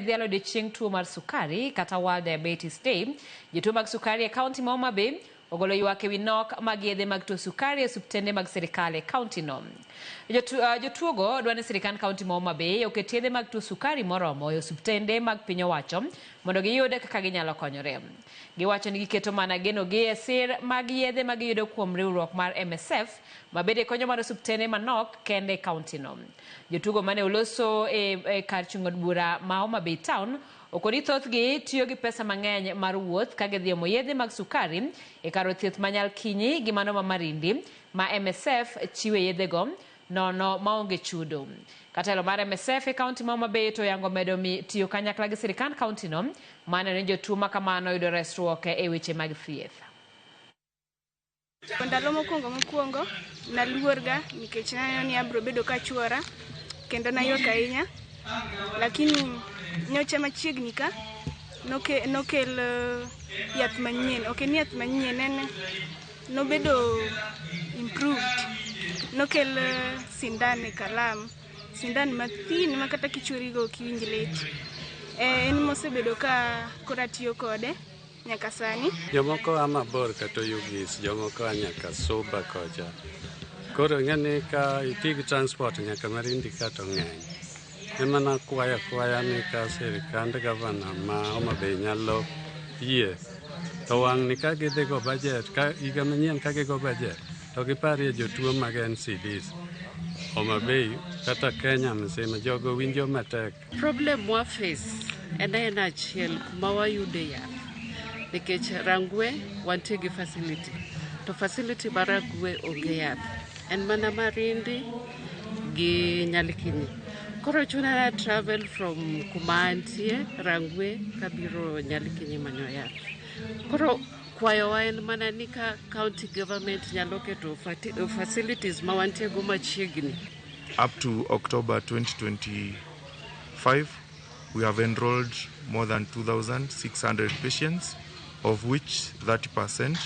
Dhialo odiochieng' tuo mar sukari kata World Diabetes Day, jotuo mag sukari e kaunti ma Homa Bay ogolo ywak ewi nok mag yedhe mag tuo sukari e osiptende mag sirikal e kaunti no. Jotuogo dwa ni sirikand kaunti ma Homa Bay oket yedhe mag tuo sukari moromo e osiptende mag piny owacho mondo giyud kaka ginyalo konyore. Giwacho ni giketo mana genogi e sir mag yedhe ma giyudo kuom riwruok mar MSF ma bende konyo mana osiptende manok kende e kaunti no. Jotugo mane oloso e kar chung' od bura ma Homa Bay Town okoni thothgi tiyo gi pesa mang'eny mar wuoth ka gidhi omo yedhe mag sukari e kar od thieth ma Nyalkinyi gi mano ma Marindi ma MSF chiwe yedhego nono maonge chudo. Katelo mar MSF e kaunti ma Homa Bay to oyango medo mi tiyo kanyakla gi sirikand kaunti no maneno ni jotuo ma kamano yudo resruok e weche mag thieth. Ndalo mokwongo mokwongo naluorga nikech naneno ni abro bedo kachuora kendo naywak ahinya. Lakini nyocha machiegni ka nokel yath manyien, ok en yath manyien, en nobedo improved. Nokel sindan e kalam, sindan mathin ma kata kichuorigo ok iwinj lit. En mosebedo ka koro atiyo kode nyaka sani. Jomoko a mabor kata Oyugis, jomoko a nyaka Suba kocha. Koro ing'e ni ka iti gi transport nyaka Marindi ka to ng'eny. Ema nakwayo akwaya ni ka sirikand gavana ma Homa Bay nyalo yie to wang' ni ka gidhi go budget, ka higa manyien ka gigo budget to giparie jotuo mag NCDs. Homa Bay kata Kenya mzima jogo winjo matek. Problem mwa face en aena achiel kuma wayude yath nikech Rangwe wantie gi facility to facility ma Rangwe onge yath en mana Marindi gi Nyalikinyi. Koro chuna na travel from kuma antie Rangwe kabiro Nyalikinyi manyo yath. Koro kwayowa en mana ni ka county government nyalo keto facilities ma wantie go machiegni. Up to October 2025, we have enrolled more than 2,600 patients, of which 30%,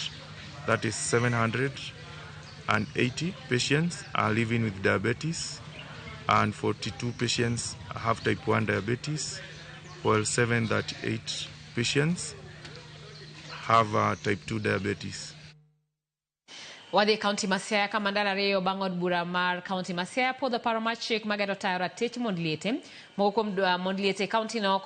that is 780 patients, are living with diabetes, and 42 patients have type 1 diabetes, while 738 patients have type 2 diabetes. Wadhi e kaunti ma Siaya kama ndalo ariyo bang' od bura mar kaunti ma Siaya puodho paro mar chik magero tayo ratich mond liete. Moko kuom mond liete e kaunti no